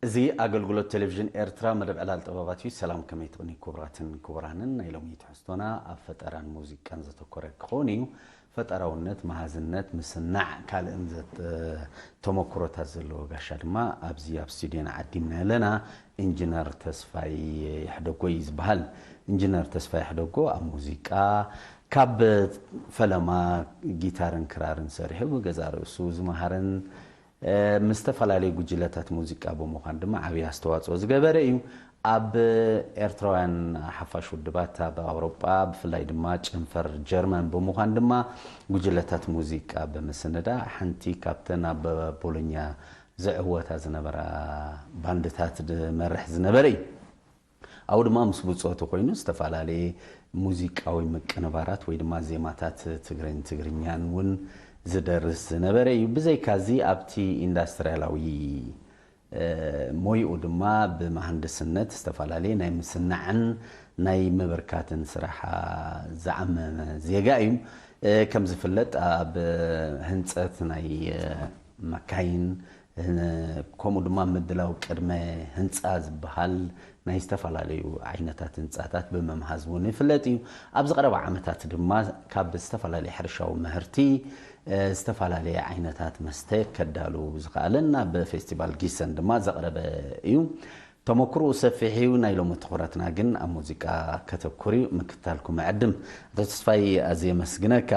እዚ ኣገልግሎት ቴሌቪዥን ኤርትራ መደብ ዕላል ጥበባት እዩ። ሰላም፣ ከመይ ትቕኒ ክቡራትን ክቡራንን? ናይ ሎሚ ትሕዝቶና ኣብ ፈጠራን ሙዚቃን ዘተኮረ ክኸውን እዩ። ፈጠራውነት፣ መሃዝነት፣ ምስናዕ ካልእን ዘት-፣ ተመኩሮታት ዘለዎ ጋሻ ድማ ኣብዚ ኣብ ስቱድዮና ዓዲምና ኣለና። ኢንጂነር ተስፋይ ይሕደጎ እዩ ዝበሃል። ኢንጂነር ተስፋይ ይሕደጎ ኣብ ሙዚቃ ካብ ፈለማ ጊታርን ክራርን ሰሪሑ ብገዛ ርእሱ ዝመሃርን፣ እ፣ ምስ ዝተፈላለዩ ጉጅለታት ሙዚቃ ብምዃን ድማ ዓብዪ ኣስተዋፅኦ ዝገበረ እዩ። ኣብ ኤርትራውያን ሓፋሽ ውድባት ኣብ ኣውሮጳ፣ ብፍላይ ድማ ጨንፈር ጀርመን ብምዃን ድማ ጉጅለታት ሙዚቃ ብምስንዳእ ሓንቲ ካብተን ኣብ ቦሎኛ ዝዕወታ ዝነበራ ባንድታት ዝመርሕ ዝነበረ እዩ። ኣብኡ ድማ ምስ ብጾቱ ኮይኑ ዝተፈላለየ ሙዚቃዊ ምቅንባራት ወይ ድማ ዜማታት ትግረን ትግርኛን እውን ዝደርስ ዝነበረ እዩ። ብዘይካዚ ኣብቲ ኢንዳስትርያላዊ፣ እ፣ ሞይኡ ድማ ብመሃንድስነት ዝተፈላለየ ናይ ምስናዕን ናይ ምብርካትን ስራሕ ዝዓመመ ዜጋ እዩ። እ፣ ከም ዝፍለጥ ኣብ ህንጸት ናይ፣ እ፣ መካይን፣ እ፣ ከምኡ ድማ ምድላው ቅድመ ህንጻ ዝበሃል ናይ ዝተፈላለዩ ዓይነታት ህንጻታት ብምምሃዝ እውን ይፍለጥ እዩ። ኣብዚ ቀረባ ዓመታት ድማ ካብ ዝተፈላለየ ሕርሻዊ ምህርቲ፣ እ፣ ዝተፈላለየ ዓይነታት መስተ ከዳሉ ዝኸኣለን ኣብ ፌስቲቫል ጊሰን ድማ ዘቕረበ እዩ። ተመክሮኡ ሰፊሕ እዩ። ናይ ሎሚ ትኹረትና ግን ኣብ ሙዚቃ ከተኩር እዩ። ምክታልኩም እዕድም። ኣቶ ተስፋይ፣ ኣዝየ የመስግነካ።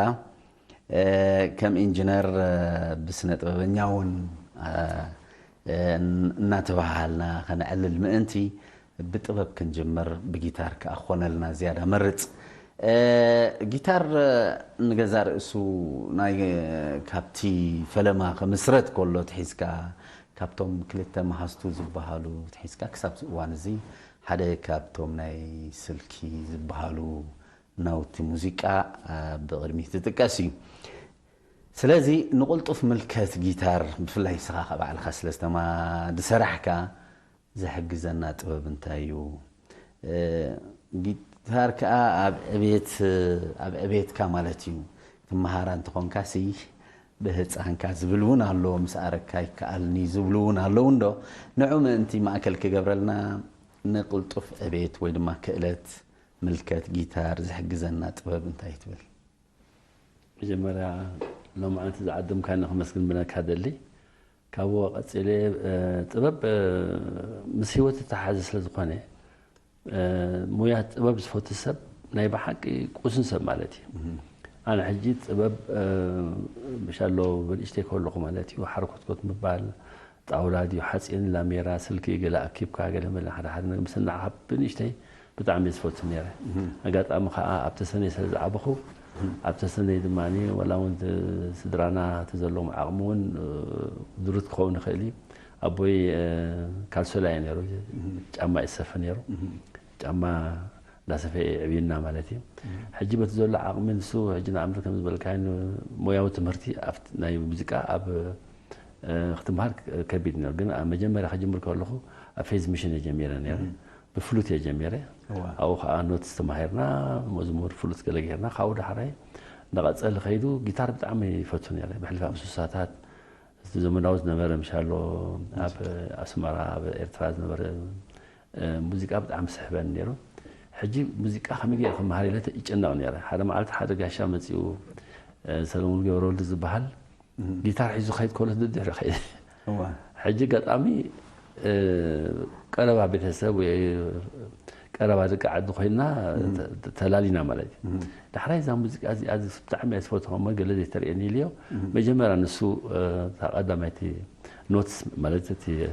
እ፣ ከም ኢንጂነር፣ እ፣ ብስነ ጥበበኛ እውን፣ እ፣ እ፣ እናተባሃልና ከነዕልል ምእንቲ ብጥበብ ክንጅምር፣ ብጊታር ከኣ ክኾነልና ዝያዳ መርጽ። እ፣ ጊታር፣ እ፣ ንገዛ ርእሱ ናይ፣ እ፣ ካብቲ ፈለማ ክምስረት ከሎ ትሒዝካ፣ ካብቶም ክልተ መሃዝቱ ዝበሃሉ ትሒዝካ ክሳብ እዚ እዋን እዚ ሓደ ካብቶም ናይ ስልኪ ዝበሃሉ ናውቲ ሙዚቃ፣ እ፣ ብቕድሚት ዝጥቀስ እዩ። ስለዚ ንቕልጡፍ ምልከት ጊታር፣ ብፍላይ ንስኻ ከኣ ባዕልኻ ስለ ዝተማ-፣ ዝሰራሕካ፣ ዝሕግዘና ጥበብ እንታይ እዩ? እ፣ ጊታር ከኣ ኣብ ዕቤት፣ ኣብ ዕቤትካ ማለት እዩ። ትመሃራ እንተኾንካሲ ብህፃንካ ዝብል እውን ኣሎ፣ ምስ ኣረግካ ይከኣልኒ ዝብሉ እውን ኣለዉ እንዶ። ንዑ ምእንቲ ማእከል ክገብረልና፣ ንቕልጡፍ ዕቤት ወይ ድማ ክእለት ምልከት ጊታር ዝሕግዘና ጥበብ እንታይ ትብል? መጀመርያ ሎማዓንቲ ዝዓደምካኒ ከመስግን ብለካ ደሊ። ካብኡ ቀጺለ፣ እ፣ ጥበብ፣ እ፣ ምስ ህይወት እተሓዘ ስለ ዝኾነ፣ እ፣ ሙያ ጥበብ ዝፈቱ ሰብ ናይ ብሓቂ ቁሱን ሰብ ማለት እዩ። ኣነ ሕጂ ጥበብ፣ እ፣ ምሻሎ ብንእሽተይ ከለኹ ማለት እዩ፣ ሓረኮትኮት ምባል፣ ጣውላ ድዩ ሓጺን፣ ላሜራ፣ ስልኪ ገለ ኣኪብካ፣ ገለ መለ ሓደ ሓደ ነገር ምስናዕ ካብ ብንእሽተይ ብጣዕሚ እየ ዝፈቱ ነይረ። ኣጋጣሚ ከኣ ኣብ ተሰነይ ስለ ዝዓበኹ፣ ኣብ ተሰነይ ድማ ዋላ እውን ት-፣ ስድራና እቲ ዘለዎም ዓቕሚ እውን፣ እ፣ ድሩት ክኸውን ይኽእል እዩ። ኣቦይ፣ እ፣ ካልሶላ እዩ ነይሩ፣ ጫማ እዩ ዝሰፊ ነይሩ። ጫማ እንዳሰፈየ ዕብዩና ማለት እዩ። ሕጂ በቲ ዘሎ ዓቕሚ ንሱ፣ ሕጂ ንኣምር ከም ዝበልካዮ ሞያዊ ትምህርቲ ኣብቲ ናይ ሙዚቃ ኣብ፣ እ፣ ክትምሃር ከቢድ ነይሩ። ግን ኣብ መጀመርያ ክጅምር ከለኹ ኣብ ፌዝ ሚሽን እየ ጀሚረ ነይረ። ብፍሉት እየ ጀሚረ። እዋ። ኣብኡ ከዓ ኖትስ ተማሂርና፣ መዝሙር ፍሉት ገለ ጌርና። ካብኡ ዳሕራይ እንዳቐጸለ ከይዱ ጊታር ብጣዕሚ ይፈቱ ነይረ። ብሕልፊ ኣብ ሱሳታት፣ እቲ ዘመናዊ ዝነበረ ምሻሎ ኣብ ኣስመራ፣ ኣብ ኤርትራ ዝነበረ፣ እ፣ ሙዚቃ ብጣዕሚ ስሕበኒ ነይሩ። ሕጂ ሙዚቃ ከመይ ገይረ ክመሃር ኢለ ይጨነቕ ነይረ። ሓደ መዓልቲ ሓደ ጋሻ መጺኡ፣ እ፣ ሰለሙን ገብረወልድ ዝበሃል፣ ጊታር ሒዙ ክኸይድ ከሎ ድድሕሪ ኸይደ። እዋ። ሕጂ ኣጋጣሚ፣ እ፣ ቀረባ ቤተሰብ ወይ ቀረባ ደቂ ዓዲ ኮይና ተ-፣ ተ-፣ ተላሊና ማለት እዩ። ዳሕራይ እዛ ሙዚቃ እዚኣ እዚ ብጣዕሚ እየ ዝፈትዋ እሞ ገለ ዘይተርእየኒ ኢለዮ። መጀመርያ ንሱ፣ እ፣ እታ ቀዳማይቲ ኖትስ ማለት እቲ፣ እ፣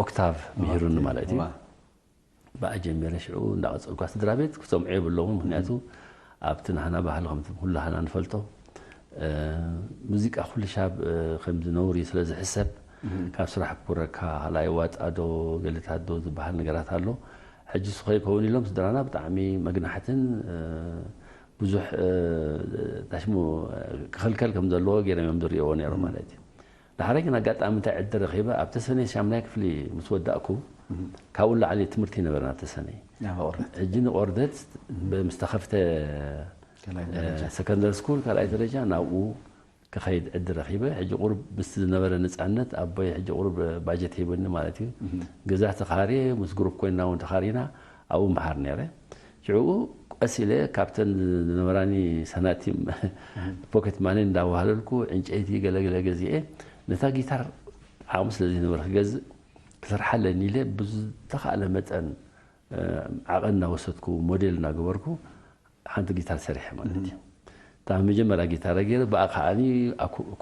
ኦክታቭ ምሂሩኒ ማለት እዩ። እዋ። ብኣ ጀሚረ ሽዑ እንዳቐጸልኳ ስድራ ቤት ክሰምዑ የብሎምን። ምኽንያቱ ኣብቲ ናህና ባህሊ ከምቲ ኩላህና ንፈልጦ፣ እ፣ ሙዚቃ ኩሉ ሻብ፣ እ፣ ከምዚ ነውሪ ስለ ዝሕሰብ፣ ካብ ስራሕ ክኩረካ፣ ካልኣይ ዋጣ ዶ ገለታት ዶ ዝበሃል ነገራት ኣሎ። ሕጂ እሱ ከይከውን ኢሎም ስድራና ብጣዕሚ መግናሕትን፣ እ፣ ብዙሕ፣ እ፣ ታሽሙ ክኽልከል ከም ዘለዎ ገይሮም እዮም ዝርእይዎ ነይሮም ማለት እዩ። ዳሕራይ ግን ኣጋጣሚ እንታይ ዕድል ረኺበ፣ ኣብ ተሰነይ ሻምናይ ክፍሊ ምስ ወዳእኩ፣ ካብኡ ንላዕሊ ትምህርቲ ነበረና ኣብ ተሰነይ። ናብ ቆርደት። ሕጂ ንቆርደት ብ-፣ ምስ ተኸፍተ፣ ካልኣይ ደረጃ። እ፣ ሰከንደሪ ስኩል ካልኣይ ደረጃ ናብኡ ክኸይድ ዕድል ረኺበ። ሕጂ ቁሩብ ምስቲ ዝነበረ ነጻነት ኣቦይ ሕጂ ቁሩብ ባጀት ሂቡኒ ማለት እዩ። ገዛ ተኻርየ ምስ ግሩፕ ኮይንና እውን ተኻሪና ኣብኡ ምሓር ነይረ። ሽዕኡ ቀስ ኢለ ካብተን ዝነበራኒ ሳናቲም ፖኬት ማኒ እንዳዋህለልኩ ዕንጨይቲ ገለገለ ገዚኤ ነታ ጊታር ዓቕሚ ስለ ዘይነበረ ክገዝእ ክሰርሓ ኣለኒ ኢለ ብዝተኻእለ መጠን ዓቐን እናወሰድኩ ሞዴል እናገበርኩ ሓንቲ ጊታር ሰሪሐ ማለት እዩ። እታ መጀመርያ ጊታር ገይረ ብኣ ከዓኒ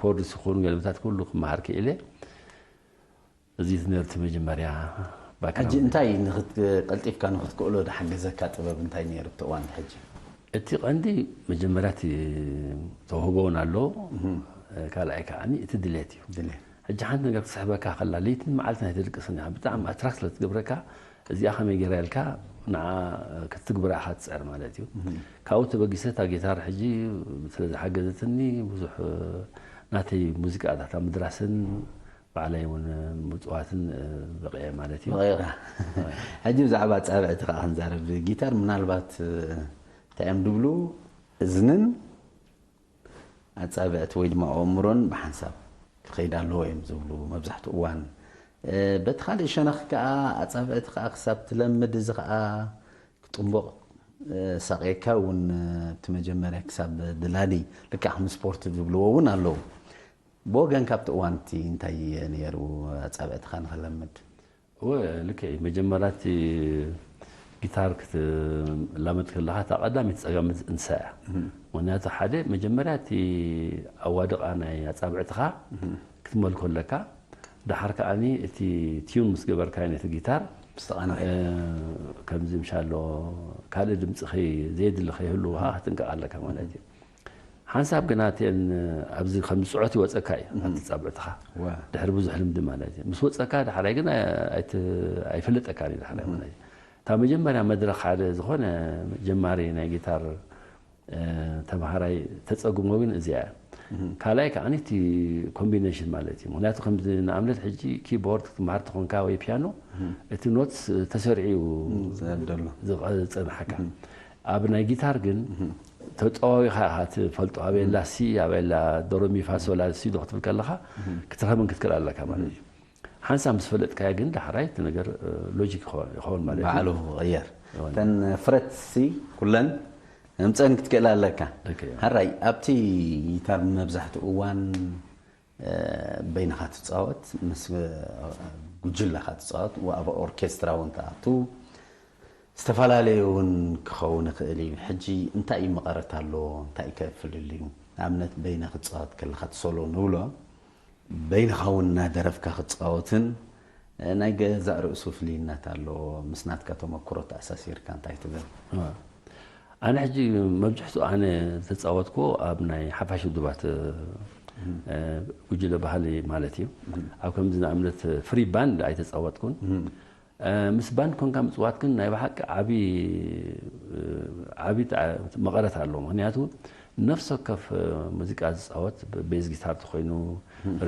ኮርድ ዝኾኑ ገለመታት ኩሉ ክመሃር ክኢለ። እዚ ነርት መጀመርያ ሕጂ እንታይ ቀልጢፍካ ንክትክእሎ ዝሓገዘካ ጥበብ እንታይ ነይሩ እቲ እዋን ሕጂ? እቲ ቀንዲ መጀመርያ እቲ ተውህቦ እውን ኣሎ። ካልኣይ ከዓኒ እቲ ድሌት እዩ። ድሌት ሕጂ ሓንቲ ነገር ክትስሕበካ ከላ ለይትን መዓልትን ኣይትድቅስን ኢኻ። ብጣዕሚ ኣትራክት ስለ ትገብረካ እዚኣ ከመይ ገይራ ኢልካ ንዓ ክትትግብራ ኢኻ ትፅዕር ማለት እዩ። ካብኡ ተበጊሰ እታ ጊታር ሕጂ ስለ ዝሓገዘትኒ ብዙሕ ናተይ ሙዚቃታት ኣብ ምድራስን ባዕለይ እውን ምፅዋትን በቂዐ ማለት እዩ። በቂዕካ። ሕጂ ብዛዕባ ኣጻብዕቲ ከዓ ክንዛረብ። ጊታር ምናልባት እንታይ እዮም ድብሉ እዝንን ኣጻብዕቲ ወይ ድማ ኣእምሮን ብሓንሳብ ክኸይድ ኣለዎ እዮም ዝብሉ መብዛሕትኡ እዋን። በቲ ካልእ ሸነኽ ከዓ ኣጻብዕቲ ከዓ ክሳብ ትለምድ እዚ ከዓ ክጥንቦቕ ሳቕየካ እውን እቲ መጀመርያ ክሳብ ድላሊ ልክዕ ከም ስፖርት ዝብልዎ እውን ኣለዉ። ብወገን ካብቲ እዋን እቲ እንታይ ነይሩ ኣጻብዕትኻ ንኽለምድ? እወ ልክዕ እዩ። መጀመርያ እቲ ጊታር ክትላመድ ከለኻ እታ ቀዳመይቲ ጸገም እንሳ እያ። ምክንያቱ ሓደ መጀመርያ እቲ ኣዋድቓ ናይ ኣጻብዕትኻ ክትመልኮ ኣለካ። ደሓር ከዓኒ እቲ ቲዩን ምስ ገበርካዮ ነቲ ጊታር ምስተቓንዐ ከምዚ ምሻሎ ካልእ ድምፂ ዘየድሊ ከይህሉ ከዓ ክትጥንቀቕ ኣለካ ማለት እዩ። ሓንሳብ ግና እተን ኣብዚ ከም ዝፅዖት ይወፀካ እዩ ኣብቲ ፃብዕትኻ ድሕሪ ብዙሕ ልምዲ ማለት እዩ። ምስ ወፀካ ዳሕራይ ግን ኣይፍለጠካን እዩ ዳሕራይ ማለት እዩ። እታ መጀመርያ መድረክ ሓደ ዝኾነ ጀማሪ ናይ ጊታር ተምሃራይ ተፀግሞ ግን እዚኣ እያ። ካልኣይ ከዓ እቲ ኮምቢኔሽን ማለት እዩ። ምክንያቱ ከምዚ ንኣብነት ሕጂ ኪቦርድ ክትምሃር ተኾንካ ወይ ፒያኖ እቲ ኖትስ ተሰሪዑ እዩ ዝፀንሓካ። ኣብ ናይ ጊታር ግን ተፀዋዊኻ ኢኻ ትፈልጦ። ኣበየላ ሲ ኣበየላ ዶሮሚፋሶላ ሲ ዶ ክትብል ከለኻ ክትረኸብን ክትክእል ኣለካ ማለት እዩ። ሓንሳብ ምስ ፈለጥካዮ ግን ዳሕራይ እቲ ነገር ሎጂክ ይኸውን ማለት እዩ። ባዕሉ ክቕየር። እተን ፍረት ሲ ኩለን ምፀን ክትክእል ኣለካ። ሕራይ ኣብቲ ጊታር መብዛሕትኡ እዋን በይንኻ ትፃወት፣ ምስ ጉጅለኻ ትፃወት፣ ኣብ ኦርኬስትራ እውን ትኣቱ፣ ዝተፈላለዩ እውን ክኸውን ይኽእል እዩ። ሕጂ እንታይ እዩ መቐረት ኣለዎ? እንታይ እዩ ከፍልል እዩ? ንኣብነት በይነ ክትፃወት ከለኻ ትሶሎ ንብሎ በይንኻ እውን እናደረፍካ ክትፃወትን ናይ ገዛእ ርእሱ ፍልይነት ኣለዎ። ምስ ናትካ ተመክሮ ተኣሳሲርካ እንታይ ትብል? ኣነ ሕጂ መብዝሕቱ ኣነ ዝተፃወትኩ ኣብ ናይ ሓፋሽ ውድባት ጉጅለ ባህሊ ማለት እዩ። ኣብ ከምዚ ንኣብነት ፍሪ ባንድ ኣይተፃወትኩን። ምስ ባንድ ኮንካ ምፅዋት ግን ናይ ብሓቂ ዓቢ ዓቢ መቐረት ኣለዎ። ምክንያቱ ነፍሲ ወከፍ ሙዚቃ ዝፃወት ቤዝ ጊታር ተኮይኑ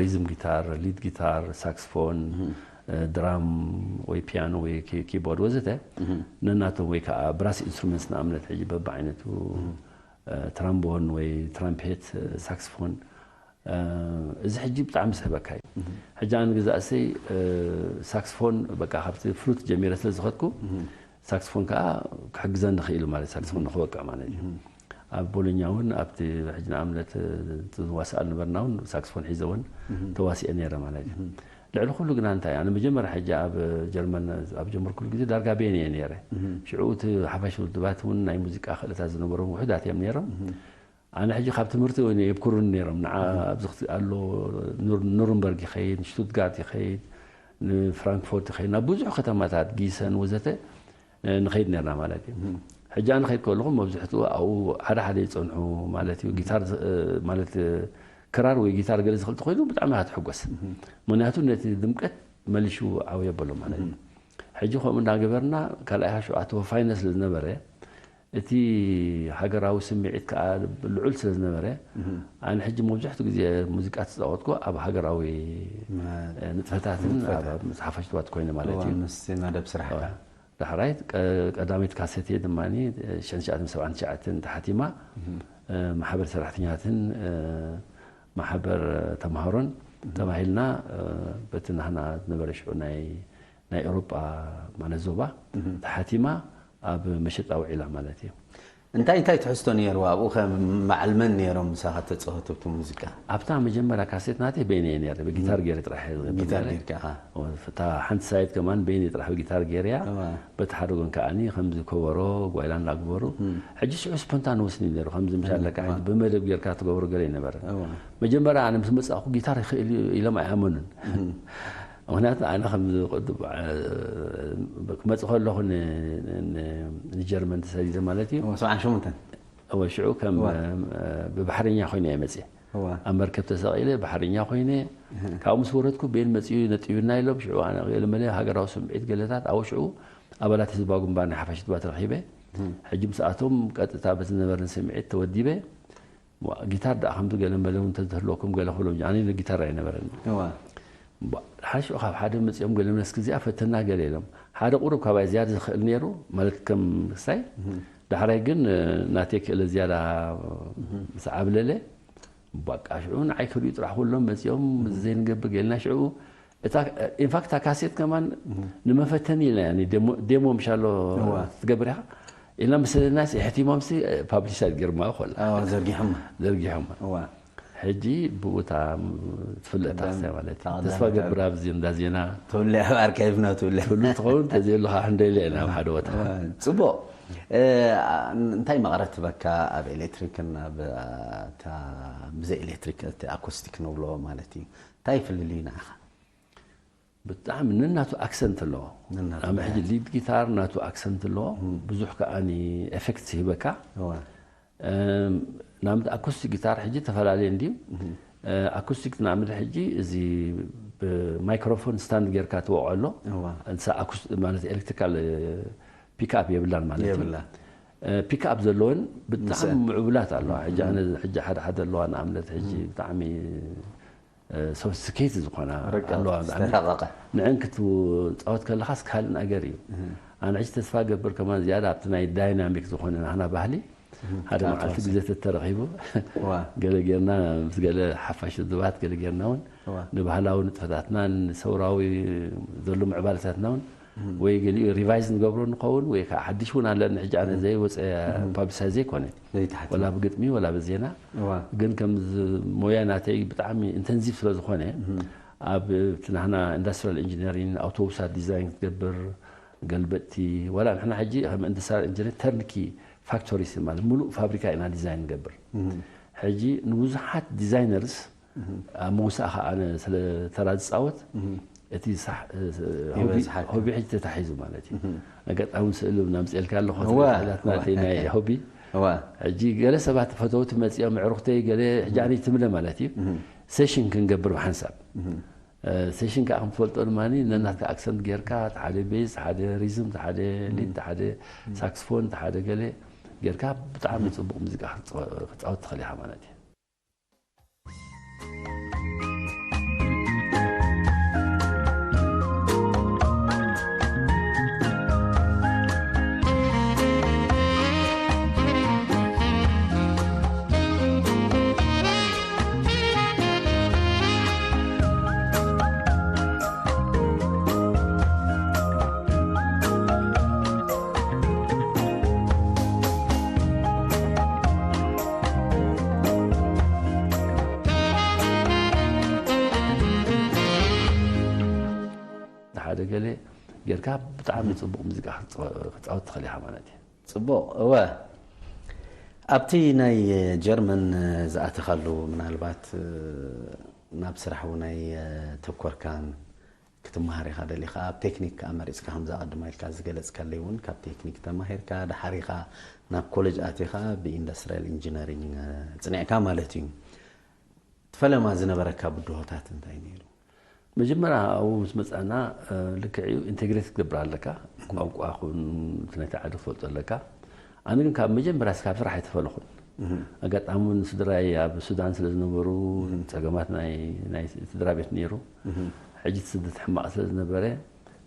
ሪዝም ጊታር፣ ሊድ ጊታር፣ ሳክስፎን፣ ድራም ወይ ፒያኖ ወይ ኪቦርድ ወዘተ ነናቶም ወይ ከዓ ብራስ ኢንስትሩመንትስ ንኣብነት ሕጂ በብዓይነቱ ትራምቦን ወይ ትራምፔት፣ ሳክስፎን እዚ ሕጂ ብጣዕሚ ዝስሕበካ እዩ። ሕጂ ኣነ ገዛእሰይ ሳክስፎን በቃ ካብቲ ፍሉት ጀሚረ ስለ ዝኸድኩ ሳክስፎን ከዓ ክሕግዘኒ ክኢሉ ማለት ሳክስፎን ንክወቅዕ ማለት እዩ። ኣብ ቦሎኛ እውን ኣብቲ ሕጂ ንኣብነት ዝዋስኣሉ ነበርና እውን ሳክስፎን ሒዘ እውን ተዋሲኤ ነይረ ማለት እዩ። ልዕሊ ኩሉ ግና እንታይ ኣነ መጀመርያ ሕጂ ኣብ ጀርመን ኣብ ጀመርኩሉ ግዜ ዳርጋ ቤን እየ ነይረ። ሽዑ እቲ ሓፋሽ ውድባት እውን ናይ ሙዚቃ ክእለታት ዝነበሮም ውሑዳት እዮም ነይሮም። ኣነ ሕጂ ካብ ትምህርቲ እውን የብኩሩኒ ነይሮም። ንዓ ኣብዚ ኣሎ ኑርንበርግ ይኸይድ፣ ንሽቱትጋርት ይኸይድ፣ ንፍራንክፎርት ይኸይድ፣ ናብ ብዙሕ ከተማታት ጊሰን ወዘተ ንኸይድ ነርና ማለት እዩ። ሕጂ ኣነ ኸይድ ከለኹ መብዝሕትኡ ኣብኡ ሓደ ሓደ ይፀንሑ ማለት እዩ። ጊታር ማለት ክራር ወይ ጊታር ገለ ዝኽእል ተኮይኑ ብጣዕሚ ኢኻ ትሕጎስ። ምክንያቱ ነቲ ድምቀት መሊሹ ዓው የበሎ ማለት እዩ። ሕጂ ከምኡ እናገበርና ካልኣይ ሽውዓተ ተወፋይነት ስለ ዝነበረ እቲ ሃገራዊ ስምዒት ከዓ ልዑል ስለ ዝነበረ ኣነ ሕጂ መብዛሕትኡ ግዜ ሙዚቃ ተፃወትኩ ኣብ ሃገራዊ ንጥፈታትን ሓፋሽትባት ኮይነ ማለት እዩ። ምስ መደብ ስራሕ ዳሕራይ ቀዳመይቲ ካሴት ድማ ሽሕን ትሽዓተ ሚእትን ሰብዓን ትሽዓተን ተሓቲማ ማሕበር ሰራሕተኛትን ማሕበር ተምሃሮን ተባሂልና፣ እ፣ በቲ ናህና ዝነበረ ሽዑ ናይ፣ ናይ ኤውሮጳ ማለት ዞባ ተሓቲማ ኣብ መሸጣ ውዒላ ማለት እዩ። እንታይ እንታይ ትሕዝቶ ነይርዋ? ኣብኡ ከ በዓል መን ነይሮም ምሳኻ ተጻወቱ ኣብቲ ሙዚቃ? ኣብታ መጀመርያ ካሴት ናተይ በይነይ እየ ነይረ። ብጊታር ገይረ ጥራሕ እየ ዝገብር ጊታር ነይረ። ጌርካ፣ ኣኻ። እታ ሓንቲ ሳይድ ከማን በይነይ ጥራሕ ብጊታር ገይረያ። እዋ። በቲ ሓደ ጎን ከዓኒ ከምዚ ከበሮ፣ ጓይላ እንዳግበሩ። ሕጂ ሽዑ ስፖንታነስ እዩ ነይሩ። ከምዚ ምሽ ኣለካ እዋ። ሕጂ ብመደብ ጌርካ ትገብሮ ገለ ኣይነበረን። እዋ። መጀመርያ ኣነ ምስ መጻእኩ ጊታር ይኽእል እዩ ኢሎም ኣይኣመኑን። ምኽንያቱ ኣነ ከም ዝቕድም፣ እ፣ ክመጽእ ከለኹ ን-፣ ን-፣ ንጀርመን ተሰዲደ ማለት እዩ። እዋ፣ ሰብዓን ሸሞንተን። እወ፣ ሽዑ ከም፣ እዋ። እ፣ ብባሕርኛ ኮይነ እየ መጽየ። እዋ። ኣብ መርከብ ተሰቒለ ባሕርኛ ኮይነ፣ እህ። ካብኡ ምስ ወረድኩ ቤን መጺኡ ነጢቡና ኢሎም፣ ሽዑ ኣነ ገለ መለ ሃገራዊ ስምዒት ገለታት፣ ኣብኡ ሽዑ ኣባላት ህዝባዊ ግንባር ናይ ሓፋሽ ህዝባት ረኺበ። እህ። ሕጂ ምስኣቶም ቀጥታ በቲ ዝነበረኒ ስምዒት ተወዲበ። ዋ፣ ጊታር ደኣ ከምዚ ገለ መለ እውን እንተዝህልወኩም ገለ ክብሎም፣ ኣነ ጊታር ኣይነበረኒ። እዋ። ባ-፣ ሓደ ሽዑ ካብ ሓደ መጺኦም ገለ መለስ ግዜኣ ፈተና ገለ ኢሎም። ሓደ ቁሩብ ካባይ ዝያዳ ዝኽእል ነይሩ፣ ማለት ከም ክሳይ። እህ። ዳሕራይ ግን፣ እ፣ ናተይ ክእለ ዝያዳ ምስ ዓብለለ፣ በቃ ሽዑ ንዓይ ክርእዩ ጥራሕ ኩሎም መጺኦም፣ ዘይንገብር ገልና ሽዑ። እታ፣ ኢንፋክት እታ ካሴት ከማን ንመፈተኒ ኢልና፣ ያኒ ዴሞ፣ ዴሞ ምሻሎ እዋ። ትገብር ኢኻ ኢልና ምስ ሰደድናስ፣ የሕቲሞምሲ፣ እ፣ ፓብሊሽ ኣድገርማ ኮላ። ኣዎ፣ ዘርጊሖማ። ዘርጊሖማ። እዋ። ሕጂ ብኡ እታ ትፍለጥ ቀዳም ክሳይ ማለት እዩ። ተቐዳሚ ተስፋ ገብር ተቐዳሚ። ኣብዚ እንዳ ዜና። ትውለ ኣብ ኣርካይቭና ትውለ። ትውሉ ትኸውን፣ ተዘየሉ ከዓ ክንደይለ ኢና ኣብ ሓደ ቦታ። እዋ፣ ጽቡቕ። እ፣ ኣ-፣ እንታይ መቐረት ትበካ ኣብ ኤሌክትሪክን ኣብ፣ ኣ፣ እታ ብዘይ ኤሌክትሪክ፣ እቲ ኣኮስቲክ ንብሎ ማለት እዩ? እንታይ ይፍልልዩ ንዓኻ? ብጣዕሚ ነናቱ ኣክሰንት ኣለዎ። ነናቱ ኣነ ሕጂ ኣክሰንት። ሊድ ጊታር ናቱ ኣክሰንት ኣለዎ። እም። ብዙሕ ከኣኒ ኤፌክትስ ይህበካ። እዋ። እም፣ ንኣብነት ኣኩስቲክ ጊታር ሕጂ ተፈላለየ እንድዩ። እም። እ፣ ኣኩስቲክ ንኣብነት ሕጂ እዚ ብማይክሮፎን ስታንድ ጌርካ ትወቕዖ ኣሎ። እዋ። እንሳ ኣኩስ-፣ ማለት ኤሌክትሪካል፣ እ፣ ፒክኣፕ የብላን ማለት እዩ። የብላ። እ፣ ፒክኣፕ ዘለወን ብጣዕሚ ምስአን። ምዕቡላት ኣለዋ። ሕጂ እም። ኣነ ሕጂ ሓደ ሓደ ኣለዋ ንኣብነት ሕጂ እም። ብጣዕሚ ሶፊስቲኬትድ ዝኾና ረቀቕ፣ ኣለዋ። ዝተራቐቐ። ንዕን ክትጻወት ከለኻስ ካልእ ነገር እዩ። እህ። ኣነ ሕጂ ተስፋ ገብር ከማን ዝያዳ ኣብቲ ናይ ዳይናሚክ ዝኾነ ናህና ባህሊ እህ፣ ሓደ መዓልቲ ተዋሳእ። ግዜ ተተረኺቡ ዋ። ገለ ጌርና ምስ ገለ ሓፋሽ ውድባት ገለ ጌርና እውን ዋ። ንባህላዊ ንጥፈታትናን ሰውራዊ ዘሎ ምዕባለታትና እውን እህ። ወይ ገሊኡ ሪቫይዝ ንገብሮ ንኸውን ወይ ከዓ ሓድሽ እውን ኣለኒ። ሕጂ ኣነ እህ። ዘይወፀ እህ። ፓብሊሳይዝ ዘይኮነ ዘይተሓትመ። ወላ ብግጥሚ ወላ ብዜና እዋ። ግን ከም ዝ-፣ ሞያ ናተይ ብጣዕሚ ኢንተንሲቭ ስለ ዝኾነ፣ እህ። ኣብ እቲ ናህና ኢንዱስትሪያል ኢንጂነሪንግ፣ ኣውቶቡሳት ዲዛይን ክትገብር፣ ገልበጥቲ፣ ዋላ ንሕና ሕጂ ከም ኢንዱስትሪያል ኢንጂነሪንግ ተርንኪ ፋክቶሪስ ማለት ምሉእ ፋብሪካ ኢና ዲዛይን ንገብር። እህ። ሕጂ ንብዙሓት ዲዛይነርስ እህ። ኣብ ምውሳእ ኸዓ ኣነ ስለ ተራ ዝጻወት፣ እህ። እቲ ሳሕ-፣ እ፣ ሆቢ፣ ይበዝሓካ። ሆቢ ሕጂ ተታሒዙ ማለት እዩ። እህ። ኣጋጣሚ ስእሊ እውን ኣምጽኤልካ ኣለኹ፣ እዋ፣ ስእላት እዋ። ናተይ ናይ ሆቢ። እዋ። ሕጂ ገለ ሰባት ፈተውቲ መጺኦም፣ ኣዕሩኽተይ ገለ፣ ሕጂ ኣነ ትምለ ማለት እዩ። እህ። ሴሽን ክንገብር ብሓንሳብ። እህ። እ፣ ሴሽን ከኣ ከም ትፈልጦ ድማ ነናትካ ኣክሰንት ጌርካ፣ እቲ ሓደ ቤዝ፣ እቲ ሓደ ሪዝም፣ እቲ ሓደ ሊድ፣ እህ። እቲ ሓደ ሳክስፎን፣ እቲ ሓደ ገለ ጌርካ ብጣዕሚ እህ። ጽቡቕ ሙዚቃ ክትጻወ-፣ ክትጻወት ትኽእል ኢኻ ማለት እዩ። ሓደ ገለ ጌርካ ብጣዕሚ ጽቡቕ ሙዚቃ ክትጻወ-፣ ክትጻወት ትኽእል ኢኻ ማለት እዩ። ጽቡቕ፣ እወ። ኣብቲ ናይ ጀርመን ዝኣተኻሉ፣ ምናልባት ናብ ስራሕ እውን ኣይተኮርካን፣ ክትመሃር ኢኻ ደሊኻ፣ ኣብ ቴክኒክ ከኣ መሪጽካ፣ ከምዛ ቀድማ ኢልካ ዝገለጽካለይ እውን ካብ ቴክኒክ ተማሂርካ፣ ደሓር ኢኻ ናብ ኮሌጅ ኣቲኻ ብኢንዱስትሪያል ኢንጂነሪንግ ጽኒዕካ ማለት እዩ። እቲ ፈለማ ዝነበረካ ብድሆታት እንታይ ነይሩ? መጀመርያ ኣብኡ ምስ መጻና፣ እ፣ ልክዕ እዩ፣ ኢንቴግሬት ክትገብር ኣለካ። ቋንቋ ኹን እቲ ናይቲ ዓዲ ክትፈልጦ ኣለካ። ኣነ ግን ካብ መጀመርያ እስካብ ስራሕ ኣይተፈለኹን። እህ። ኣጋጣሚ እውን ስድራይ ኣብ ሱዳን ስለ ዝነበሩ፣ እህ። ጸገማት ናይ፣ ናይ ስድራ ቤት ነይሩ። እህ። ሕጂ እቲ ስደት ሕማቕ ስለ ዝነበረ፣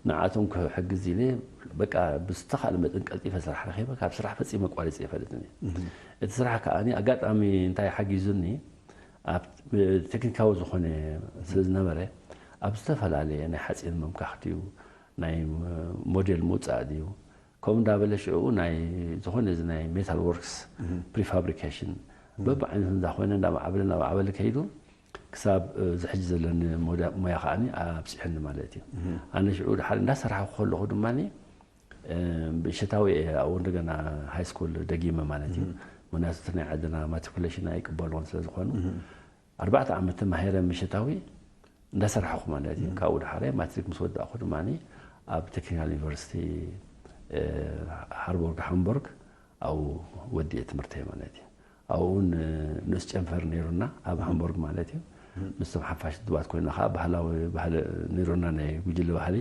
ንዓቶም ክሕግዝ ኢለ፣ በቃ፣ ብዝተኻእለ መጠን ቀልጢፈ ስራሕ ረኺበ፣ ካብ ስራሕ ፈጺመ ኣቋሪጸ ኣይፈልጥን እየ። እህ። እቲ ስራሕ ከኣኒ ኣጋጣሚ እንታይ ሓጊዙኒ፣ ኣብ ቴክኒካዊ ዝኾነ ስለ ዝነበረ ኣብ ዝተፈላለየ ናይ ሓፂን ምምካኽ ድዩ ናይ ሞዴል ምውፃእ ድዩ ከምኡ እንዳበለ ሽዕኡ ናይ ዝኾነ እዚ ናይ ሜታል ወርክስ ፕሪፋብሪኬሽን በብዓይነቱ እንዳኾይነ እንዳማዕበለ እንዳማዕበለ ከይዱ ክሳብ እዚ ሕጂ ዘለኒ ሞያ ከዓኒ ኣብፂሐኒ ማለት እዩ። ኣነ ሽዑ ድሓር እንዳሰራሕኩ ከለኹ ድማ ብእሸታዊ ኣብኡ እንደገና ሃይ ስኩል ደጊመ ማለት እዩ። ምክንያቱ እቲ ናይ ዓድና ማትሪኩሌሽን ኣይቅበልዎን ስለ ዝኾኑ ኣርባዕተ ዓመት ተማሂረ ምሸታዊ እንዳሰራሕኩ ማለት እዩ። ካብኡ ድሓረ ማትሪክ ምስ ወዳእኩ ድማ ኣብ ቴክኒካል ዩኒቨርሲቲ ሃርቦርግ ሃምቦርግ ኣብኡ ወዲኤ ትምህርተይ ማለት እዩ። ኣብኡ እውን ንኡስ ጨንፈር ነይሩና ኣብ ሃምቦርግ ማለት እዩ። ምስቶም ሓፋሽ ድባት ኮይና ከዓ ባህላዊ ባህሊ ነይሩና ናይ ጉጅለ ባህሊ